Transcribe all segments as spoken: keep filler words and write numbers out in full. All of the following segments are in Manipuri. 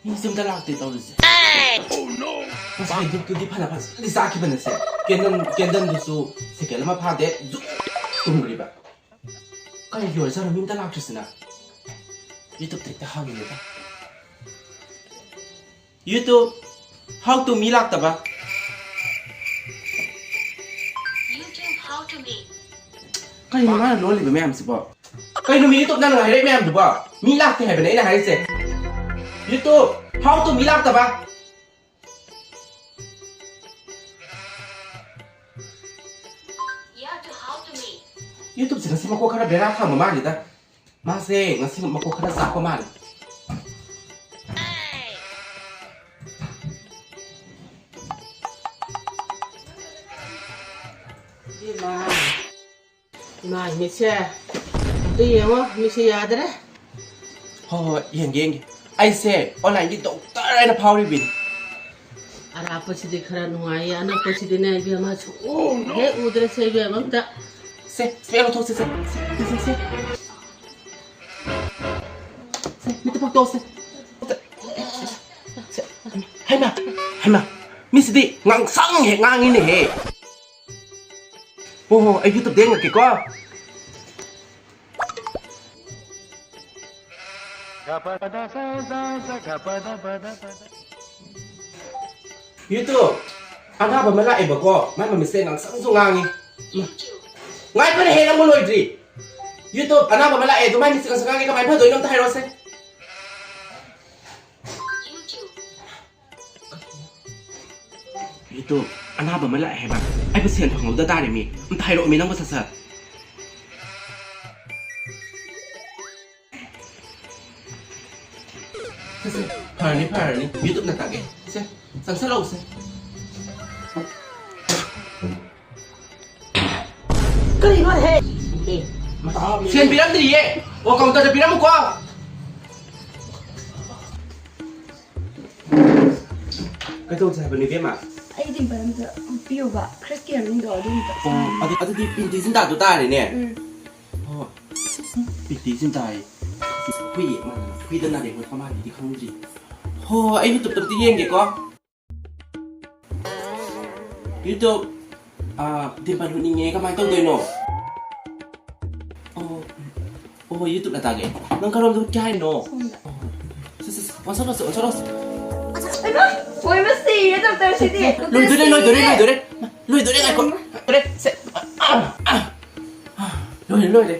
ꯃꯤꯁꯨ ꯑꯝꯇ ꯂꯥꯛꯇꯦ ꯇꯧꯔꯤꯁꯦ꯫ ꯉꯁꯥꯏ ꯙꯨꯞꯇꯨꯗꯤ ꯐꯅ ꯐꯖꯅꯗꯤ ꯆꯥꯈꯤꯕꯅꯦꯁꯦ꯫ ꯀꯦꯟꯗꯜ, ꯀꯦꯟꯗꯜꯗꯨꯁꯨ ꯁꯦꯀꯦꯟ ꯑꯃ ꯐꯥꯗꯦ, ꯖꯨꯞ ꯇꯨꯝꯈ꯭ꯔꯤꯕ꯫ ꯀꯔꯤꯒꯤ ꯑꯣꯏꯔꯖꯥꯠꯅꯣ ꯃꯤ ꯑꯝꯇ ꯂꯥꯛꯇ꯭ꯔꯤꯁꯤꯅ? YouTubeꯇ ꯍꯦꯛꯇ ꯍꯪꯒꯦꯗ꯫ YouTube, how to ꯃꯤ ꯂꯥꯛꯇꯕ? YouTube, how to me? ꯀꯩꯅꯣ ꯃꯥꯅ ꯂꯣꯜꯂꯤꯕ ꯃꯌꯥꯝꯁꯤꯕꯣ? ꯀꯩꯅꯣ ꯃꯤ YouTubeꯅ ꯅꯪ ꯍꯥꯏꯔꯛꯏ ꯃꯌꯥꯝꯗꯨꯕꯣ? ꯃꯤ ꯂꯥꯛꯇꯦ ꯍꯥꯏꯕꯅꯦ ꯑꯩꯅ ꯍꯥꯏꯔꯤꯁꯦ꯫ YouTube, how to ꯃꯤ ꯂꯥꯛꯇꯕ? YouTubeꯁꯦ ꯉꯁꯤ ꯃꯀꯣꯛ ꯈꯔ ꯕꯦꯔꯥ ꯊꯥꯡꯕ ꯃꯥꯜꯂꯤꯗ꯫ ꯃꯥꯁꯦ ꯉꯁꯤ ꯃꯀꯣꯛ ꯈꯔ ꯆꯥꯛꯄ ꯃꯥꯜꯂꯤ꯫ ꯏꯃꯥ, ꯏꯃꯥ, ꯃꯤꯠꯁꯦ ꯑꯝꯇ ꯌꯦꯡꯉꯣ, ꯃꯤꯠꯁꯦ ꯌꯥꯗ꯭ꯔꯦ꯫ ꯍꯣꯏ, ꯍꯣꯏ, ꯌꯦꯡꯒꯦ, ꯌꯦꯡꯒꯦ꯫ ꯑꯩꯁꯦ onlineꯒꯤ doctor ꯍꯥꯏꯅ ꯐꯥꯎꯔꯤꯕꯤꯅꯤ꯫ ꯑꯔꯥꯞꯄꯁꯤꯗꯤ ꯈꯔ ꯅꯨꯡꯉꯥꯏꯌꯦ, ꯑꯅꯛꯄꯁꯤꯗꯤꯅꯦ ꯏꯕꯦꯝꯃ ꯁꯨꯡꯎ ꯍꯦꯛ ꯎꯗ꯭ꯔꯦꯁꯦ ꯏꯕꯦꯝꯃ ꯑꯝꯇ꯫ ꯁꯦ, ꯁꯦ, ꯂꯧꯊꯣꯛꯁꯦ, ꯁꯦ, ꯁꯦ, ꯁꯦ, ꯁꯦ꯫ ꯁꯦ, ꯃꯤꯠꯇ ꯄꯣꯛꯇꯣꯛꯁꯦ꯫ ꯁꯦ, ꯍꯩꯃꯥ, ꯍꯩꯃꯥ, ꯃꯤꯁꯤꯗꯤ ꯉꯥꯡꯁꯪ ꯍꯦꯛ ꯉꯥꯡꯉꯤꯅꯦꯍꯦ꯫ ꯍꯣ, ꯍꯣ, ꯑꯩ YouTubeꯇ ꯌꯦꯡꯉꯛꯀꯦꯀꯣ꯫ YouTube, ꯑꯅꯥꯕ ꯑꯃ ꯂꯥꯛꯑꯦꯕꯀꯣ, ꯃꯥꯏ ꯃꯃꯤꯠꯁꯦ ꯉꯥꯡꯁꯪꯁꯨ ꯉꯥꯡꯉꯤ꯫ ꯏꯃꯥ, ꯉꯥꯏꯈꯣꯅꯦꯍꯦ, ꯅꯪꯕꯨ ꯂꯣꯏꯗ꯭ꯔꯤ꯫ YouTube, ꯑꯅꯥꯕ ꯑꯃ ꯂꯥꯛꯑꯦ, ꯑꯗꯨ ꯃꯥꯏ ꯃꯤꯠꯁꯦ ꯉꯥꯡꯁꯪ ꯉꯥꯡꯉꯤ, ꯀꯃꯥꯏꯅ ꯐꯗꯣꯏꯅꯣ ꯑꯝꯇ ꯍꯥꯏꯔꯛꯑꯣꯁꯦ꯫ YouTube, ꯑꯅꯥꯕ ꯑꯃ ꯂꯥꯛꯑꯦ ꯍꯥꯏꯕ꯫ ꯑꯩꯕꯨ ꯁꯦꯟ ꯐꯪꯍꯧꯗ ꯇꯥꯔꯦ ꯃꯤ꯫ ꯑꯝꯇ ꯍꯥꯏꯔꯛꯑꯣ ꯃꯤ ꯅꯪꯕꯨ ꯁꯠ ꯁꯠ꯫ ꯁꯦ, ꯁꯦ, ꯐꯔꯅꯤ, ꯐꯔꯅꯤ꯫ YouTubeꯅ ꯇꯥꯛꯑꯦ꯫ ꯁꯦ, ꯆꯪꯁꯜꯂꯛꯎꯁꯦ꯫ ꯀꯔꯤꯅꯣꯅꯦꯍꯦ? ꯑꯦ, ꯁꯦꯟ ꯄꯤꯔꯝꯗ꯭ꯔꯤꯌꯦ꯫ ꯑꯣ, counterꯗ ꯄꯤꯔꯝꯃꯨꯀꯣ꯫ ꯀꯩꯗꯧꯁꯦ ꯍꯥꯏꯕꯅꯣ, ꯏꯕꯦꯝꯃ? ꯑꯩ ꯗꯤꯝꯄꯜ ꯑꯝꯇ ꯄꯤꯌꯣꯕ, ꯈ꯭ꯔꯤꯁꯀꯤ ꯑꯃꯅꯤꯗꯣ ꯑꯗꯨ ꯑꯝꯇ꯫ ꯑꯣ, ꯑꯗꯨ, ꯑꯗꯨꯗꯤ ꯄꯤꯟꯇꯤ ꯆꯤꯟꯇꯥꯗꯣ ꯇꯥꯔꯦꯅꯦ꯫ ꯎꯝ꯫ ꯍꯣꯏ꯫ ꯄꯤꯟꯇꯤ ꯆꯤꯟꯇꯥ ꯍꯥꯏꯌꯦ꯫ ꯍꯨꯏ ꯌꯦꯛ ꯃꯥꯟꯗꯅ ꯍꯨꯏꯗ ꯅꯥꯔꯦ ꯈꯣꯠꯄ ꯃꯥꯜꯂꯤꯗꯤ ꯈꯪꯗ꯭ꯔꯤ꯫ ꯍꯣ, ꯑꯩ YouTube-ꯇ ꯑꯝꯇ ꯌꯦꯡꯒꯦꯀꯣ꯫ YouTube, ꯑꯥ, ꯗꯤꯝꯄꯜ ꯍꯨꯠꯅꯤꯡꯉꯦ, ꯀꯃꯥꯏꯅ ꯇꯧꯗꯣꯏꯅꯣ? ꯑꯣ, ꯑꯣ, YouTube-ꯅ ꯇꯥꯒꯦ꯫ ꯅꯪ ꯀꯔꯣꯝꯗ ꯍꯨꯠꯀꯦ ꯍꯥꯏꯅꯣ? ꯁꯣꯝꯗ꯫ ꯑꯣ, ꯁꯦ, ꯁꯦ, ꯁꯦ, ꯑꯣꯟꯁꯜꯂꯣ, ꯁꯦ, ꯑꯣꯟꯁꯜꯂꯣ, ꯁꯦ꯫ ꯍꯩꯃꯥ! ꯃꯣꯏ ꯃꯁꯤꯔꯦ ꯗꯣꯛꯇꯔꯁꯤꯗꯤ꯫ ꯂꯣꯏꯗꯣꯔꯦ, ꯂꯣꯏꯗꯣꯔꯦ, ꯂꯣꯏꯗꯣꯔꯦ꯫ ꯂꯣꯏꯗꯣꯔꯦ, ꯉꯥꯏꯈꯣ꯫ ꯂꯣꯏꯔꯦ, ꯁꯦ꯫ ꯂꯣꯏꯔꯦ, ꯂꯣꯏꯔꯦ꯫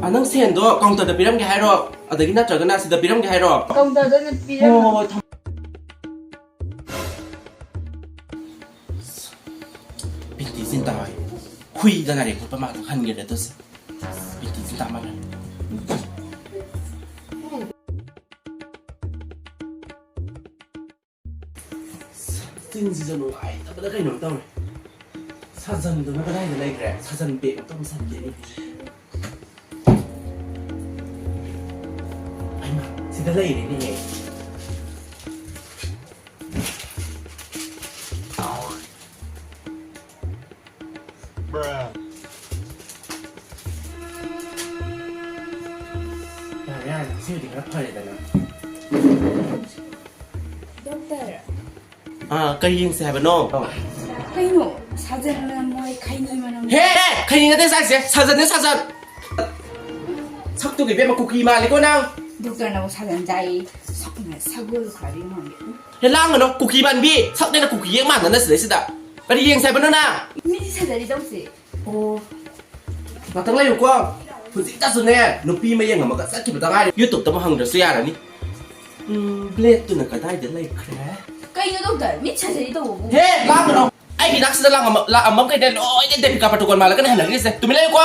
ꯑ, ꯅꯪ ꯁꯦꯟꯗꯣ counter-ꯗ ꯄꯤꯔꯝꯒꯦ ꯍꯥꯏꯔꯣ? ꯑꯗꯒꯤ ꯅꯠꯇ꯭ꯔꯒꯅ ꯁꯤꯗ ꯄꯤꯔꯝꯒꯦ ꯍꯥꯏꯔꯣ? Counter-ꯗ ꯑꯣꯏꯅ ꯄꯤꯔꯝꯃꯣ꯫ ꯍꯣꯏ, ꯍꯣꯏ, ꯊꯝ-, ꯕꯤꯇꯤ ꯆꯤꯟꯇꯥ ꯍꯣꯏ꯫ ꯍꯨꯏꯗ ꯉꯥꯏꯔꯦ ꯈꯣꯠꯄ ꯃꯥꯗꯣ ꯍꯟꯒꯦꯔꯦ ꯑꯗꯨꯁꯨ꯫ ꯕꯤꯇꯤ ꯆꯤꯟꯇꯥ ꯃꯥꯅ꯫ ꯆꯤꯟꯁꯤꯁꯨ ꯅꯨꯡꯉꯥꯏꯇꯕꯅ ꯀꯩꯅꯣꯝ ꯇꯧꯔꯦ꯫ ꯁꯥꯖꯟꯗꯨꯅ ꯀꯗꯥꯏꯗ ꯂꯩꯈ꯭ꯔꯦ? ꯁꯥꯖꯟ bag ꯑꯝꯇ ꯑꯃꯨꯛ ꯁꯥꯖꯟꯒꯦꯅꯦ꯫ ꯍꯩꯃꯥ, ꯁꯤꯗ ꯂꯩꯔꯦꯅꯦꯍꯦ꯫ ꯌꯥꯔꯦ, ꯌꯥꯔꯦ, ꯁꯤꯕꯨꯗꯤ ꯈꯔ ꯐꯔꯦꯗꯅ꯫ ꯗꯣꯛꯇꯔ꯫ ꯑꯥ, ꯀꯔꯤ ꯌꯦꯡꯁꯦ ꯍꯥꯏꯕꯅꯣ? ꯀꯩꯅꯣ? ꯁꯥꯖꯟ ꯃꯅꯝ ꯍꯣꯏ, ꯈꯩꯅꯤ ꯃꯅꯝ꯫ ꯍꯦ, ꯍꯦ, ꯈꯩꯅꯤ ꯅꯠꯇꯦ ꯆꯥꯏꯁꯦ, ꯁꯥꯖꯟꯅꯦ, ꯁꯥꯖꯟ꯫ ꯁꯛꯇꯨꯒ ꯏꯕꯦꯝꯃ ꯀꯨꯀꯤ ꯃꯥꯜꯂꯤꯀꯣ ꯅꯪ꯫ ꯗꯣꯛꯇꯔꯅꯕꯨ ꯁꯥꯖꯟ ꯆꯥꯏ, ꯁꯛꯅ ꯁꯒꯣꯜ ꯈꯔꯗꯤ ꯃꯥꯜꯂꯤ꯫ ꯍꯦ, ꯂꯥꯡꯒꯅꯣ, ꯀꯨꯀꯤ ꯃꯥꯟꯕꯤ꯫ ꯁꯛꯅꯦꯅ ꯀꯨꯀꯤ ꯌꯦꯡ ꯃꯥꯟꯗꯅ ꯁꯤꯗꯩꯁꯤꯗ꯫ ꯀꯔꯤ ꯌꯦꯡꯁꯦ ꯍꯥꯏꯕꯅꯣ ꯅꯪ? ꯃꯤꯗꯤ ꯁꯥꯖꯔꯤ ꯇꯧꯁꯦ꯫ ꯑꯣ, ꯉꯥꯛꯇꯪ ꯂꯩꯌꯨꯀꯣ꯫ ꯍꯧꯖꯤꯛꯇꯁꯨꯅꯦ, ꯅꯨꯄꯤ ꯑꯃ ꯌꯦꯡꯉꯝꯃꯒ ꯆꯠꯈꯤꯕꯗ ꯉꯥꯏꯔꯤ꯫ YouTube-ꯇ ꯑꯃꯨꯛ ꯍꯪꯗ꯭ꯔꯁꯨ ꯌꯥꯔꯅꯤ꯫ ꯎꯝ, blade-ꯇꯨꯅ ꯀꯗꯥꯏꯗ ꯂꯩꯈ꯭ꯔꯦ? ꯀꯩꯅꯣ ꯗꯣꯛꯇꯔ, ꯃꯤꯠ surgery ꯇꯧꯕꯕꯨ? ꯍꯦ, ꯂꯥꯡꯒꯅꯣ! ꯑꯩꯒꯤ ꯅꯥꯛꯁꯤꯗ ꯂꯥꯛꯑꯝꯕ-, ꯂꯥꯛꯑꯝꯕ ꯃꯈꯩꯗ ꯂꯣꯏꯅ ꯗꯦꯕꯤꯀꯥ ꯄꯇꯨꯀꯣꯟ ꯃꯥꯜꯂꯒꯅ ꯍꯟꯅꯈ꯭ꯔꯤꯁꯦ꯫ ꯇꯨꯃꯤꯟ ꯂꯩꯌꯨꯀꯣ!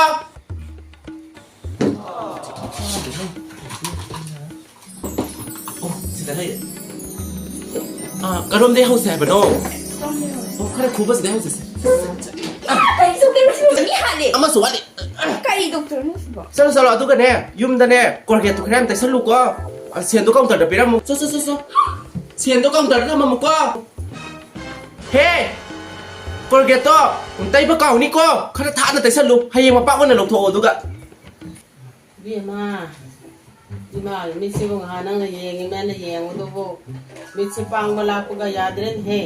ꯑꯣ, ꯁꯤꯗ ꯂꯩꯔꯦ꯫ ꯑꯥ, ꯀꯔꯣꯝꯗꯩ ꯍꯧꯁꯦ ꯍꯥꯏꯕꯅꯣ? ꯑꯣ, ꯈꯔ ꯈꯨꯕꯁꯤꯗꯩ ꯍꯧꯁꯦ꯫ ꯀꯩ ꯗꯣꯛꯇꯔ ꯃꯁꯤꯕꯨ ꯃꯤ ꯍꯥꯠꯂꯦ? ꯑꯃꯁꯨ ꯋꯥꯠꯂꯤ꯫ ꯀꯩ ꯗꯣꯛꯇꯔꯅꯣ ꯁꯤꯕꯣ? ꯆꯠꯂꯣ, ꯆꯠꯂꯣ, ꯑꯗꯨꯒꯅꯦ, ꯌꯨꯝꯗꯅꯦ, Colgate-ꯇꯣ ꯈꯔ ꯌꯥꯝ ꯇꯩꯁꯜꯂꯨꯀꯣ꯫ ꯑ, ꯁꯦꯟꯗꯣ counter-ꯗ ꯄꯤꯔꯝꯃꯨ꯫ ꯆꯣ, ꯆꯣ, ꯆꯣ, ꯆꯣ꯫ ꯁꯦꯟꯗꯣ counter-ꯗ ꯊꯝꯃꯝꯃꯨꯀꯣ꯫ ꯍꯦ! Colgate-ꯇꯣ ꯇꯩꯕ ꯀꯥꯎꯅꯤꯀꯣ꯫ ꯈꯔ ꯊꯥꯅ ꯇꯩꯁꯜꯂꯨ꯫ ꯍꯌꯦꯡ ꯃꯄꯥꯛ ꯑꯣꯏꯅ ꯂꯧꯊꯣꯛꯑꯣ ꯑꯗꯨꯒ꯫ ꯏꯕꯦꯝꯃ, ꯏꯃꯥ, ꯃꯤꯠꯁꯤꯕꯨ ꯉꯍꯥꯟ ꯅꯪꯅ ꯌꯦꯡꯉꯤꯃꯦꯅ ꯌꯦꯡꯉꯨꯗꯨꯕꯨ ꯃꯤꯠꯁꯤ ꯄꯥꯡꯕ ꯂꯥꯛꯄꯒ ꯌꯥꯗ꯭ꯔꯦꯅꯦꯍꯦ꯫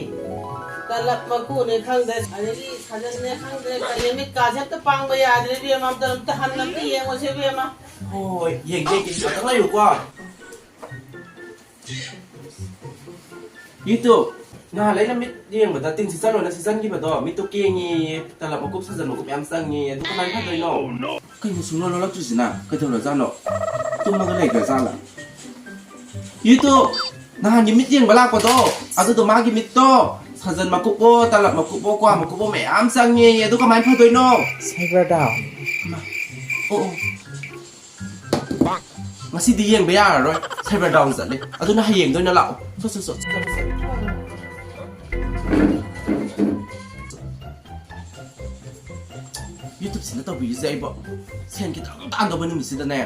ꯇꯂꯞ ꯃꯀꯨꯅꯦ ꯈꯪꯗ꯭ꯔꯦ, ꯑꯗꯒꯤ ꯁꯥꯖꯟꯅꯦ ꯈꯪꯗ꯭ꯔꯦ, ꯀꯔꯤ ꯃꯤꯠ ꯀꯥꯁꯦ ꯑꯝꯇ ꯄꯥꯡꯕ ꯌꯥꯗ꯭ꯔꯦ ꯏꯕꯦꯝꯃ, ꯑꯝꯇ, ꯑꯝꯇ ꯍꯟꯅ ꯑꯝꯇ ꯌꯦꯡꯉꯨꯁꯦ ꯏꯕꯦꯝꯃ꯫ ꯍꯣꯏ, ꯌꯦꯡꯒꯦ, ꯌꯦꯡꯒꯦ, ꯉꯥꯛꯇꯪ ꯂꯩꯌꯨꯀꯣ꯫ ꯌꯨꯇꯨ, ꯅꯍꯥꯟ ꯑꯩꯅ ꯃꯤꯠ ꯌꯦꯡꯕꯗ ꯇꯤꯟ ꯁꯤꯠꯆꯜꯂꯣꯅ ꯁꯤꯠꯆꯟꯈꯤꯕꯗꯣ, ꯃꯤꯠꯇꯣ ꯀꯦꯡꯉꯦꯌꯦ, ꯇꯂꯞ ꯃꯀꯨꯞ ꯁꯥꯖꯟ ꯃꯀꯨꯞ ꯌꯥꯝ ꯆꯪꯉꯦꯌꯦ, ꯑꯗꯨ ꯀꯃꯥꯏꯅ ꯐꯗꯣꯏꯅꯣ? ꯀꯩꯅꯣ ꯁꯨꯡꯂꯣꯟ ꯂꯣꯜꯂꯛꯇ꯭ꯔꯤꯁꯤꯅ? ꯀꯩꯗꯧꯔꯖꯥꯠꯅꯣ? ꯇꯨꯝꯃꯒ ꯂꯩꯈ꯭ꯔꯖꯥꯠꯂ? ꯌꯨꯇꯨ, ꯅꯍꯥꯟꯒꯤ ꯃꯤꯠ ꯌꯦꯡꯕ ꯂꯥꯛꯄꯗꯣ, ꯑꯗꯨꯗꯣ ꯃꯥꯒꯤ ꯃꯤꯠꯇꯣ ꯁꯥꯖꯟ ꯃꯀꯨꯞꯑꯣ, ꯇꯂꯞ ꯃꯀꯨꯞꯑꯣ, ꯀ꯭ꯋꯥ ꯃꯀꯨꯞꯑꯣ ꯃꯌꯥꯝ ꯆꯪꯉꯦꯌꯦ, ꯑꯗꯨ ꯀꯃꯥꯏꯅ ꯐꯗꯣꯏꯅꯣ? Cyber down. ꯍꯩꯃꯥ꯫ ꯑꯣ, ꯑꯣ꯫ ꯉꯁꯤꯗꯤ ꯌꯦꯡꯕ ꯌꯥꯔꯔꯣꯏ, ꯁꯥꯏꯕꯔ ꯗꯥꯎꯟ ꯆꯠꯂꯦ꯫ ꯑꯗꯨꯅ ꯍꯌꯦꯡꯗ ꯑꯣꯏꯅ ꯂꯥꯛꯑꯣ꯫ ꯁꯣ, ꯁꯣ, ꯁꯣ, ꯆꯠꯂꯣ, ꯆꯠꯂꯣ꯫ ꯌꯨꯇꯨꯞꯁꯤꯅ ꯇꯧꯕꯤꯔꯤꯁꯦ ꯑꯩꯕꯣ꯫ ꯁꯦꯟ ꯈꯤꯇꯪ ꯇꯥꯟꯗꯧꯕ ꯅꯨꯃꯤꯠꯁꯤꯗꯅꯦ,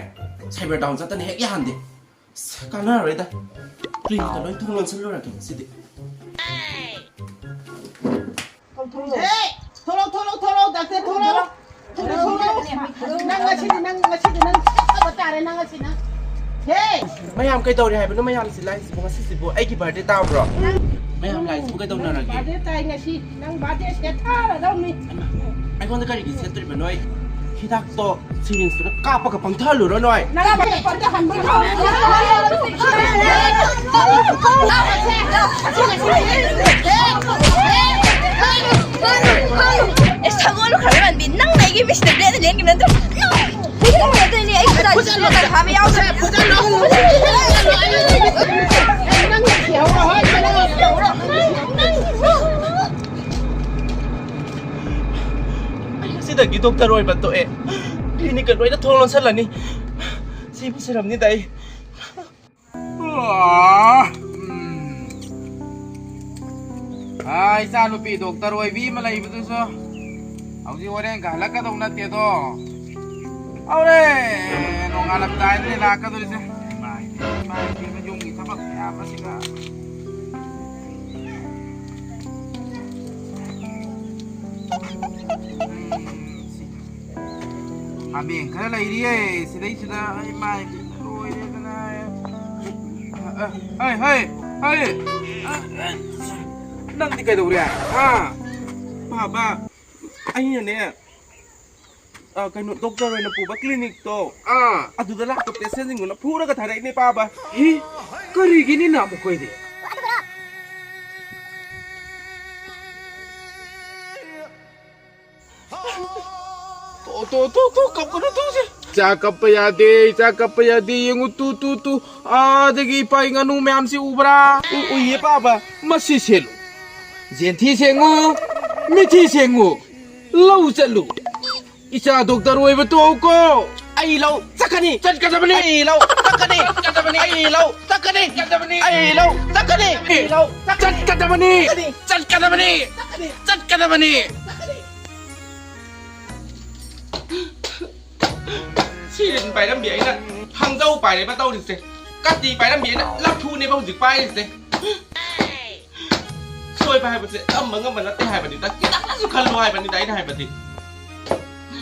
ꯁꯥꯏꯕꯔ ꯗꯥꯎꯟ ꯆꯠꯇꯅ ꯍꯦꯛ ꯌꯥꯍꯟꯗꯦ꯫ ꯑꯁ, ꯀꯥꯟꯅꯔꯔꯣꯏꯗ꯫ ꯄ꯭ꯔꯤꯒꯤꯗ ꯂꯣꯏ ꯊꯣꯡ ꯂꯣꯟꯁꯤꯜꯂꯨꯔꯒꯦ ꯉꯁꯤꯗꯤ꯫ ꯍꯦ! ꯊꯣꯛꯂꯛꯑꯣ, ꯊꯣꯛꯂꯛꯑꯣ, ꯊꯣꯛꯂꯛꯑꯣ, ꯗꯥꯛꯇꯔ, ꯊꯣꯛꯂꯛꯑꯣ꯫ ꯊꯣꯛꯂꯛꯑꯣ, ꯊꯣꯛꯂꯛꯑꯣ꯫ ꯅꯪ ꯉꯁꯤꯗꯤ, ꯅꯪ ꯉꯁꯤꯗꯤ ꯅꯪ ꯆꯠꯇꯕ ꯇꯥꯔꯦ, ꯅꯪ ꯉꯁꯤ ꯅꯪ꯫ ꯍꯦ! ꯃꯌꯥꯝ ꯀꯩꯗꯧꯔꯤ ꯍꯥꯏꯕꯅꯣ ꯃꯌꯥꯝꯁꯤ ꯂꯥꯏꯁꯤꯕꯨ? ꯉꯁꯤꯁꯤꯕꯨ ꯑꯩꯒꯤ ꯕꯥꯔꯗꯦ ꯇꯥꯕ꯭ꯔꯣ? ꯃꯌꯥꯝ ꯂꯥꯏꯁꯤꯕꯨ ꯀꯩꯗꯧꯅꯔꯒꯦ? ꯕꯥꯔꯗꯦ ꯇꯥꯏ ꯉꯁꯤ, ꯅꯪ ꯕꯥꯔꯗꯦ ꯁꯦꯠꯊꯔꯗꯧꯅꯤ꯫ ꯑꯩꯉꯣꯟꯗ ꯀꯔꯤꯒꯤ ꯁꯦꯠꯇ꯭ꯔꯤꯕ ꯅꯣꯏ? ꯍꯤꯗꯥꯛꯇꯣ ꯁꯤꯔꯤꯟꯁꯇꯨꯅ ꯀꯥꯞꯄꯒ ꯄꯪꯊꯍꯜꯂꯨꯔꯣ ꯅꯣꯏ꯫ ꯅꯪ ꯕꯥꯔꯗꯦ ꯄꯪꯊꯍꯟꯕ ꯑꯦ, ꯁꯒꯣꯜ ꯈꯔ ꯃꯥꯟꯕꯤ, ꯅꯪꯅ ꯑꯩꯒꯤ ꯃꯤꯁꯇ ꯕ꯭ꯂꯦꯗ ꯂꯦꯟꯈꯤꯕ ꯅꯠꯇ꯭ꯔꯣ? ꯅꯪ ꯐꯨꯗꯠꯂꯣꯏꯗꯣꯏꯅꯦ, ꯑꯩ ꯈꯨꯗꯥꯡꯁꯤꯗ ꯐꯨꯗꯠꯂꯣ꯫ ꯍꯥꯞꯄ ꯌꯥꯎꯗ꯭ꯔꯦ꯫ ꯐꯨꯗꯠꯂꯣ꯫ ꯅꯪ ꯁꯤꯍꯧꯔꯣ, ꯍꯣꯏ, ꯐꯨꯗꯠꯂꯣ꯫ ꯑꯩ ꯉꯁꯤꯗꯒꯤ ꯗꯣꯛꯇꯔ ꯑꯣꯏꯕ ꯇꯣꯛꯑꯦ꯫ ꯀ꯭ꯂꯤꯅꯤꯛꯀ ꯂꯣꯏꯅ ꯊꯣꯡ ꯂꯣꯟꯁꯜꯂꯅꯤ꯫ ꯁꯤꯕꯨ ꯁꯤꯔꯝꯅꯤꯗ ꯑꯩ꯫ ꯑꯥ, ꯎꯝ꯫ ꯑꯥ, ꯏꯆꯥ ꯅꯨꯄꯤ ꯗꯣꯛꯇꯔ ꯑꯣꯏꯕꯤ ꯑꯃ ꯂꯩꯕꯗꯨꯁꯨ ꯍꯧꯖꯤꯛ ꯍꯣꯔꯦꯟꯒ ꯍꯜꯂꯛꯀꯗꯧ ꯅꯠꯇꯦꯗꯣ꯫ ꯍꯧꯔꯦ, ꯅꯣꯡꯉꯥꯜꯂꯝꯗꯥꯏꯗꯅꯦ ꯂꯥꯛꯀꯗꯣꯏꯁꯦ꯫ ꯏꯃꯥꯏ, ꯏꯃꯥꯏ, ꯌꯨꯝꯒꯤ ꯊꯕꯛ ꯃꯌꯥꯝ ꯑꯁꯤꯒ꯫ ꯎꯝ, ꯁꯤ ꯍꯥꯃꯦꯡ ꯈꯔ ꯂꯩꯔꯤꯌꯦ ꯁꯤꯗꯩꯁꯤꯗ꯫ ꯑꯩ ꯃꯥꯏ ꯂꯣꯏꯔꯦ꯫ ꯍꯩ, ꯍꯩ, ꯍꯩ꯫ ꯅꯪꯗꯤ ꯀꯩꯗꯧꯔꯦ? ꯍꯥ? ꯄꯥꯕ, ꯑꯩꯅꯅꯦ, ꯑ, ꯀꯩꯅꯣ, ꯗꯣꯛꯇꯔ ꯑꯣꯏꯅ ꯄꯨꯕ ꯀ꯭ꯂꯤꯅꯤꯛꯇꯣ, ꯑꯥ꯫ ꯑꯗꯨꯗ ꯂꯥꯛꯄ ꯄꯦꯁꯦꯟꯁꯤꯡꯗꯨꯅ ꯐꯨꯔꯒ ꯊꯥꯔꯛꯏꯅꯦ, ꯄꯥꯕ꯫ ꯍꯤ? ꯀꯔꯤꯒꯤꯅꯤ ꯅꯥꯕ ꯑꯩꯈꯣꯏꯗꯤ? ꯇꯣ, ꯇꯣ, ꯇꯣ, ꯇꯣ, ꯀꯞꯀꯅꯨ, ꯇꯣꯛꯁꯦ꯫ ꯏꯆꯥ ꯀꯞꯄ ꯌꯥꯗꯦ, ꯏꯆꯥ ꯀꯞꯄ ꯌꯥꯗꯦ, ꯌꯦꯡꯉꯨ, ꯇꯨ, ꯇꯨ, ꯇꯨ꯫ ꯑꯥꯗꯒꯤ ꯏꯄꯥ ꯉꯥꯅꯨ ꯃꯌꯥꯝꯁꯤ ꯎꯕ꯭ꯔꯥ? ꯎ-, ꯎꯏꯌꯦ, ꯄꯥꯕ꯫ ꯃꯁꯤ ꯁꯦꯜꯂꯨ꯫ ꯌꯦꯟꯊꯤ ꯁꯦꯡꯉꯨ, ꯃꯤꯊꯤ ꯁꯦꯡꯉꯨ꯫ ꯂꯧ ꯆꯠꯂꯨ꯫ ꯏꯆꯥ ꯗꯣꯛꯇꯔ ꯑꯣꯏꯕ ꯇꯣꯛꯎꯀꯣ꯫ ꯑꯩ ꯂꯧ ꯆꯠꯀꯅꯤ꯫ ꯆꯠꯀꯗꯕꯅꯤ꯫ ꯑꯩ ꯂꯧ ꯆꯠꯀꯅꯤ꯫ ꯆꯠꯀꯗꯕꯅꯤ꯫ ꯑꯩ ꯂꯧ ꯆꯠꯀꯅꯤ꯫ ꯆꯠꯀꯗꯕꯅꯤ꯫ ꯑꯩ ꯂꯧ ꯆꯠꯀꯅꯤ꯫ ꯑꯩ ꯂꯧ ꯆꯠꯀꯅꯤ꯫ ꯆꯠꯀꯗꯕꯅꯤ꯫ ꯆꯠꯀꯅꯤ꯫ ꯆꯠꯀꯗꯕꯅꯤ꯫ ꯆꯠꯀꯅꯤ꯫ ꯆꯠꯀꯗꯕꯅꯤ꯫ ꯁꯤꯔꯤꯟ ꯄꯥꯏꯔꯝꯕꯤ ꯑꯩꯅ ꯊꯥꯡꯖꯧ ꯄꯥꯏꯔꯦꯕ ꯇꯧꯔꯤꯁꯦ꯫ ꯀꯥꯇꯤ ꯄꯥꯏꯔꯝꯕꯤ ꯑꯩꯅ ꯂꯐꯨꯅꯦꯕ ꯍꯧꯖꯤꯛ ꯄꯥꯏꯔꯤꯁꯦ꯫ ꯁꯣꯏꯕ ꯍꯥꯏꯕꯁꯦ ꯇꯝꯕ ꯉꯝꯕ ꯅꯠꯇꯦ ꯍꯥꯏꯕꯅꯤꯗ, ꯈꯤꯇꯪꯗꯁꯨ ꯈꯜꯂꯨ ꯍꯥꯏꯕꯅꯤꯗ ꯑꯩꯅ ꯍꯥꯏꯕꯗꯤ꯫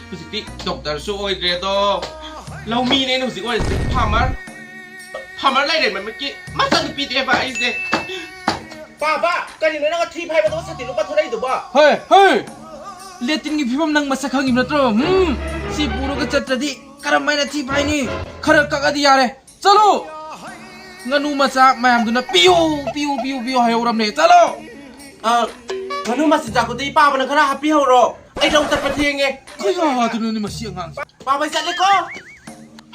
ꯍꯧꯖꯤꯛꯇꯤ ꯗꯣꯛꯇꯔꯁꯨ ꯑꯣꯏꯗ꯭ꯔꯦ ꯑꯗꯣ, ꯂꯧꯃꯤꯅꯦ ꯑꯩꯅ ꯍꯧꯖꯤꯛ ꯑꯣꯏꯔꯤꯁꯦ, ꯐꯥꯔꯃꯔ꯫ ꯐꯥꯔꯃꯔ ꯂꯥꯏꯔꯦꯟ ꯃꯃꯤꯠꯀꯤ ꯃꯆꯟꯅꯨꯄꯤꯅꯦꯕ ꯑꯩꯁꯦ꯫ ꯄꯥꯕ, ꯀꯔꯤꯅꯣ ꯅꯪꯅ ꯊꯤ ꯐꯥꯏꯕꯗꯨꯒ ꯁꯥꯇꯤꯟꯗꯨꯒ ꯄꯥꯊꯣꯔꯛꯏꯗꯨꯕꯣ? ꯍꯣꯏ, ꯍꯣꯏ꯫ ꯂꯦꯇꯤꯟꯒꯤ ꯐꯤꯕꯝ ꯅꯪ ꯃꯁꯛ ꯈꯪꯉꯤꯕ ꯅꯠꯇ꯭ꯔꯣ? ꯎꯝ, ꯁꯤ ꯄꯨꯔꯒ ꯆꯠꯇ꯭ꯔꯗꯤ ꯀꯔꯝꯍꯥꯏꯅ ꯊꯤ ꯐꯥꯏꯅꯤ? ꯈꯔ ꯀꯛꯑꯗꯤ ꯌꯥꯔꯦ꯫ ꯆꯠꯂꯣ! ꯉꯥꯅꯨ ꯃꯆꯥ ꯃꯌꯥꯝꯗꯨꯅ ꯄꯤꯌꯨ, ꯄꯤꯌꯨ, ꯄꯤꯌꯨ, ꯄꯤꯌꯨ ꯍꯥꯏꯍꯧꯔꯝꯅꯦ꯫ ꯆꯠꯂꯣ! ꯑ, ꯉꯥꯅꯨ ꯃꯆꯤꯟꯖꯥꯛꯇꯨꯗꯤ ꯄꯥꯕꯅ ꯈꯔ ꯍꯥꯞꯄꯤꯍꯧꯔꯣ꯫ ꯑꯩ ꯂꯧ ꯆꯠꯄ ꯊꯦꯡꯉꯦ꯫ ꯀꯌꯥꯗꯨꯅꯣꯅꯦ ꯃꯁꯤ ꯑꯉꯥꯡꯁꯦ? ꯄꯥꯕ, ꯑꯩ ꯆꯠꯂꯦꯀꯣ꯫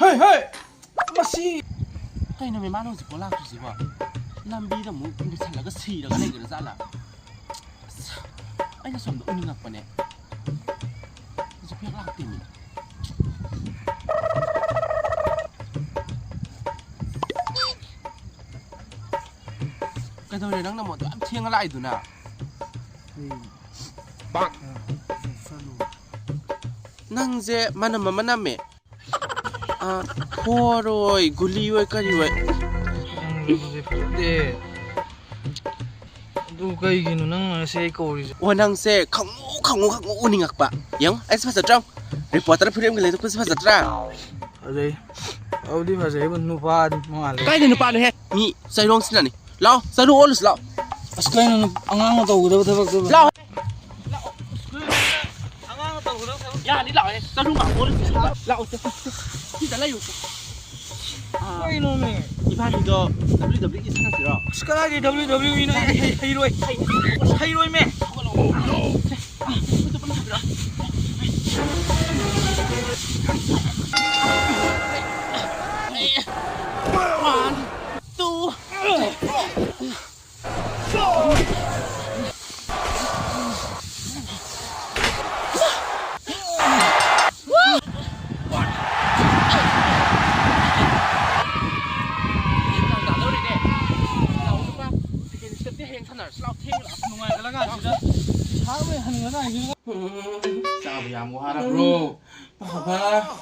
ꯍꯦ, ꯍꯦ! ꯃꯁꯤ ꯀꯩꯅꯣꯃꯤ ꯃꯥꯅ ꯍꯧꯖꯤꯛꯐꯥꯎ ꯂꯥꯛꯇ꯭ꯔꯤꯁꯤꯕꯣ? ꯂꯝꯕꯤꯗ ꯑꯃꯨꯛ ꯂꯤꯠꯁꯜꯂꯒ ꯁꯤꯔꯒ ꯂꯩꯈ꯭ꯔꯥ ꯖꯥꯠꯂꯥ? ꯑꯁ, ꯑꯩꯅ ꯁꯣꯝꯗ ꯎꯅꯤꯡꯉꯛꯄꯅꯦ꯫ ꯍꯧꯖꯤꯛ ꯍꯦꯛ ꯂꯥꯛꯇꯦꯃꯤ꯫ ꯀꯩꯗꯧꯔꯦ ꯅꯪꯅ ꯑꯃꯨꯛ ꯑꯗꯨ ꯌꯥꯝ ꯊꯦꯡꯉ ꯂꯥꯛꯏꯗꯨꯅ? ꯅꯪꯁꯦ ꯃꯅꯝ ꯑꯃ ꯅꯝꯃꯦ꯫ ꯑ, ꯍꯣꯔꯣꯏ, ꯒꯨꯂꯤ ꯑꯣꯏ, ꯀꯔꯤ ꯑꯣꯏ꯫ ꯅꯪꯁꯦ ꯐꯖꯗꯦ꯫ ꯑꯗꯨ ꯀꯩꯒꯤꯅꯣ ꯅꯪ ꯉꯁꯤ ꯑꯩ ꯀꯧꯔꯤꯁꯦ? ꯑꯣ, ꯅꯪꯁꯦ ꯈꯪꯉꯨ, ꯈꯪꯉꯨ, ꯈꯪꯉꯨ ꯎꯅꯤꯡꯉꯛꯄ꯫ ꯌꯦꯡꯉꯨ, ꯑꯩꯁꯦ ꯐꯖꯗ꯭ꯔꯣ? ꯔꯤꯄꯣꯔꯇꯔ ꯐꯤꯔꯦꯝꯒ ꯂꯩꯊꯣꯛꯄꯁꯦ ꯐꯖꯗ꯭ꯔꯥ? ꯐꯖꯩ꯫ ꯑꯗꯨꯗꯤ ꯐꯖꯩꯕꯨ ꯅꯨꯄꯥꯗꯤ ꯃꯉꯥꯜꯂꯦ꯫ ꯀꯥꯏꯗ ꯅꯨꯄꯥꯅꯣꯍꯦ? ꯃꯤ ꯆꯩꯔꯣꯡ ꯁꯤꯅꯅꯤ꯫ ꯂꯥꯛꯑꯣ, ꯆꯔꯨ ꯑꯣꯜꯂꯨꯁꯤ ꯂꯥꯛꯑꯣ꯫ ꯑꯁ, ꯀꯩꯅꯣ, ꯑꯉꯥꯡꯅ ꯇꯧꯒꯗꯕ ꯊꯕꯛꯇꯨꯕꯨ? ꯂꯥꯛꯑꯣ꯫ ꯑꯉꯥꯡꯅ ꯇꯧꯒꯗꯕ ꯊꯕꯛ ꯌꯥꯅꯤ, ꯂꯥꯛꯑꯣꯅꯦ꯫ ꯆꯔꯨ ꯃꯥ ꯑꯣꯜꯂꯨꯁꯤ꯫ ꯂꯥꯛꯑꯣ, ꯂꯥꯛꯑꯣ, ꯆꯠꯁꯤ, ꯆꯠꯁꯤ꯫ ꯁꯤꯗ ꯂꯩꯌꯨ꯫ ꯑꯥ, ꯀꯩꯅꯣꯃꯦ? ꯏꯕꯥꯅꯤꯗꯣ W W E ꯁꯥꯟꯅꯁꯤꯔꯣ? ꯑꯁ, ꯀꯗꯥꯏꯗꯒꯤ W W E ꯅꯣ? ꯑꯩ ꯍꯩ-, ꯍꯩꯔꯣꯏ꯫ ꯍꯩ-, ꯍꯩꯔꯣꯏꯃꯦ꯫ ꯍꯧꯒꯠꯂꯛꯑꯣ꯫ ꯁꯦ, ꯑꯥ, ꯈꯨꯠꯇꯣ ꯄꯨꯟꯅ ꯍꯥꯞꯄꯤꯔꯣ꯫ One, two, three. ꯅꯨꯡꯉꯥꯏꯈꯠꯂ ꯀꯥꯟꯁꯤꯗ ꯄꯩꯁꯥ ꯂꯣꯏ ꯍꯟꯈ꯭ꯔ ꯀꯥꯟꯁꯤꯗ꯫ ꯆꯥꯕ ꯌꯥꯝ ꯋꯥꯔꯕ꯭ꯔꯣ? ꯄꯥꯕ,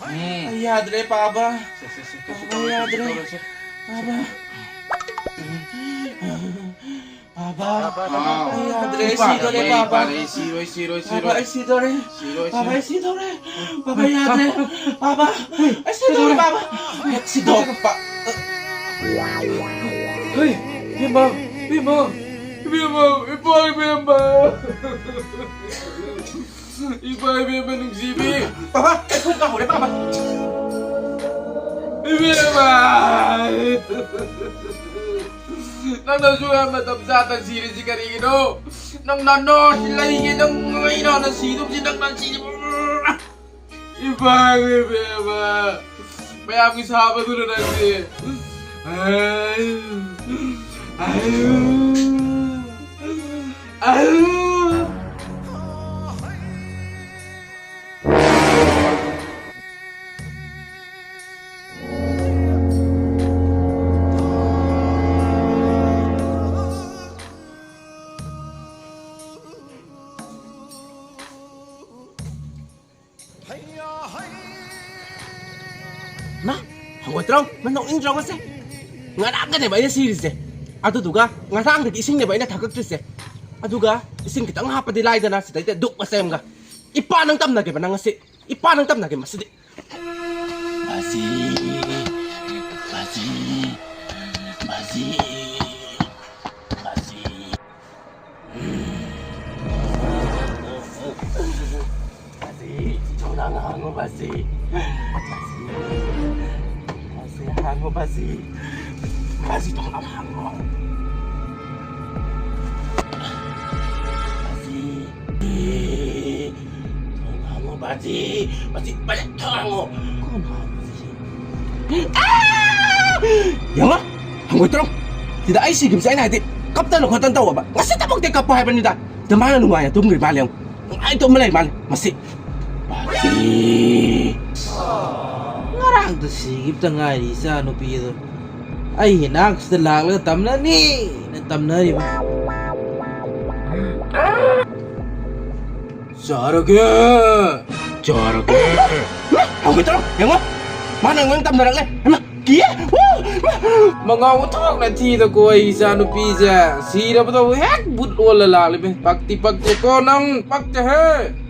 ꯎꯝ꯫ ꯑꯩ ꯌꯥꯗ꯭ꯔꯦ, ꯄꯥꯕ꯫ ꯁꯦ, ꯁꯦ, ꯁꯦ, ꯀꯩꯁꯨ ꯄꯥꯕ, ꯇꯧꯔꯣꯏ, ꯌꯥꯗ꯭ꯔꯦ꯫ ꯀꯩꯁꯨ ꯇꯧꯔꯣꯏ, ꯁꯦ꯫ ꯄꯥꯕ꯫ ꯄꯥꯕ꯫ ꯍꯥꯎ꯫ ꯑꯩ ꯌꯥꯗ꯭ꯔꯦ, ꯑꯩ ꯄꯥꯕ, ꯁꯤꯗꯣꯔꯦ, ꯑꯩ ꯄꯥꯕ꯫ ꯄꯥꯕ, ꯑꯩ ꯁꯤꯔꯣꯏ, ꯁꯤꯔꯣꯏ, ꯄꯥꯕ, ꯁꯤꯔꯣꯏ꯫ ꯑꯩ ꯁꯤꯗꯣꯔꯦ꯫ ꯁꯤꯔꯣꯏ, ꯄꯥꯕ, ꯁꯤꯔꯣꯏ꯫ ꯑꯩ ꯁꯤꯗꯣꯔꯦ꯫ ꯄꯥꯕ, ꯑꯩ ꯌꯥꯗ꯭ꯔꯦ꯫ ꯄꯥꯕ, ꯑꯩ ꯁꯤꯗꯣꯔꯦ, ꯄꯥꯕ꯫ ꯍꯦꯛ ꯁꯤꯗꯣꯛꯄ꯫ ꯍꯩ, ꯏꯕꯦꯝꯃ, ꯏꯕꯦꯝꯃ, ꯏꯕꯦꯝꯃ, ꯏꯄꯥ ꯏꯕꯦꯝꯃ꯫ ꯏꯄꯥ ꯏꯕꯦꯝꯃ ꯅꯨꯡꯁꯤꯕꯤ꯫ ꯄꯥꯕ, ꯑꯩ ꯈꯨꯠ ꯀꯥꯎꯔꯦ, ꯄꯥꯕ꯫ ꯏꯕꯦꯝꯃ! ꯅꯪꯅ ꯑꯁꯨꯛ ꯌꯥꯝ ꯃꯇꯝ ꯆꯥꯗ ꯁꯤꯔꯤꯁꯤ ꯀꯔꯤꯒꯤꯅꯣ? ꯅꯪ ꯅꯅꯥ ꯂꯩꯒꯦ, ꯅꯪ ꯂꯩꯅ ꯁꯤꯗꯧꯁꯤ, ꯅꯪ ꯅꯁꯤ-, ꯏꯕꯥ ꯏꯕꯦꯝꯃ, ꯃꯌꯥꯝꯒꯤ ꯁꯥꯕꯗꯨꯅ ꯅꯪꯗꯤ꯫ ꯑꯍꯨ, ꯑꯍꯨ, ꯑꯍꯨ꯫ ꯃꯥ, ꯍꯪꯒꯣꯏꯇ꯭ꯔꯣ? ꯃꯥ, ꯅꯣꯛꯅꯤꯡꯗ꯭ꯔꯣ ꯉꯁꯤ? ꯉꯔꯥꯡꯒꯅꯦꯕ ꯑꯩꯅ ꯁꯤꯔꯤꯁꯦ꯫ ꯑꯗꯨꯗꯨꯒ ꯉꯔꯥꯡꯗꯒꯤ ꯏꯁꯤꯡꯅꯦꯕ ꯑꯩꯅ ꯊꯛꯂꯛꯇ꯭ꯔꯤꯁꯦ꯫ ꯑꯗꯨꯒ ꯏꯁꯤꯡ ꯈꯤꯇꯪ ꯍꯥꯞꯄꯗꯤ ꯂꯥꯏꯗꯅ, ꯁꯤꯗꯩꯗ ꯗꯨꯛ ꯃꯆꯩ ꯑꯃꯒ꯫ ꯏꯄꯥ ꯅꯪ ꯇꯝꯅꯒꯦꯕ ꯅꯪ ꯉꯁꯤ꯫ ꯏꯄꯥ ꯅꯪ ꯇꯝꯅꯒꯦ ꯃꯁꯤꯗꯤ꯫ ꯕꯥꯖꯤ, ꯕꯥꯖꯤ, ꯕꯥ-, ꯕꯥꯖꯤ꯫ ꯕꯥꯖꯤ, ꯏꯁꯧ ꯂꯥꯡꯅꯣ ꯍꯥꯡꯉꯣ, ꯕꯥꯖꯤ꯫ ꯕꯥꯖꯤ, ꯍꯥꯡꯉꯣ, ꯕꯥꯖꯤ꯫ ꯕꯥꯖꯤ, ꯊꯣꯡꯅꯥꯎ ꯍꯥꯡꯉꯣ꯫ ꯕꯥꯖꯤ꯫ ꯊꯣꯡ ꯍꯥꯡꯉꯣ, ꯕꯥꯖꯤ꯫ ꯕꯥꯖꯤ, ꯕꯥꯖꯤ, ꯊꯣꯡ ꯍꯥꯡꯉꯣ꯫ ꯀꯣꯟ ꯍꯥꯡꯉꯣ, ꯕꯥꯖꯤ꯫ ꯑꯥ! ꯌꯦꯡꯉꯣ, ꯍꯪꯒꯣꯏꯇ꯭ꯔꯣ꯫ ꯁꯤꯗ ꯑꯩ ꯁꯤꯈꯤꯕꯁꯦ ꯑꯩꯅ ꯍꯥꯏꯗꯤ ꯀꯞꯇꯅ ꯈꯣꯠꯇꯅ ꯇꯧꯕ꯫ ꯉꯁꯤꯗꯃꯛꯇꯤ ꯀꯞꯄꯣ ꯍꯥꯏꯕꯅꯤꯗ꯫ ꯑꯗ ꯃꯥꯅ ꯅꯨꯡꯉꯥꯏꯅ ꯇꯨꯝꯈ꯭ꯔꯤ ꯃꯥꯜꯂꯦ, ꯌꯦꯡꯉꯣ꯫ ꯅꯨꯡꯉꯥꯏ ꯇꯨꯝꯕ ꯂꯩ ꯃꯥꯜꯂꯦ꯫ ꯃꯁꯤ꯫ ꯕꯥꯖꯤ꯫ ꯉꯔꯥꯡꯗ ꯁꯤꯈꯤꯕꯇ ꯉꯥꯏꯔꯤ ꯏꯆꯥ ꯅꯨꯄꯤ ꯑꯗꯣ꯫ ꯑꯩ ꯏꯅꯥꯛꯁꯤꯗ ꯂꯥꯛꯂꯒ ꯇꯝꯅꯅꯤꯅ ꯇꯝꯅꯔꯤꯕ꯫ ꯆꯥꯔꯒꯦ! ꯆꯥꯔꯒꯦ! ꯍꯧꯒꯠꯇ꯭ꯔꯣ? ꯌꯦꯡꯉꯣ! ꯃꯥꯅ ꯑꯩꯉꯣꯟꯗ ꯇꯝꯅꯔꯛꯂꯦ! ꯍꯩꯃꯥ! ꯀꯤꯌꯦ! ꯃꯉꯥꯎ ꯑꯣꯟꯊꯣꯛꯅ ꯊꯤꯗꯀꯣ ꯑꯩ ꯏꯆꯥ ꯅꯨꯄꯤꯁꯦ! ꯁꯤꯔꯕꯗꯕꯨ ꯍꯦꯛ ꯕꯨꯠ ꯑꯣꯜꯂ ꯂꯥꯛꯂꯤꯃꯦ! ꯄꯛꯇꯤ ꯄꯛꯇꯦꯀꯣ ꯅꯪ! ꯄꯛꯇꯦꯍꯦ!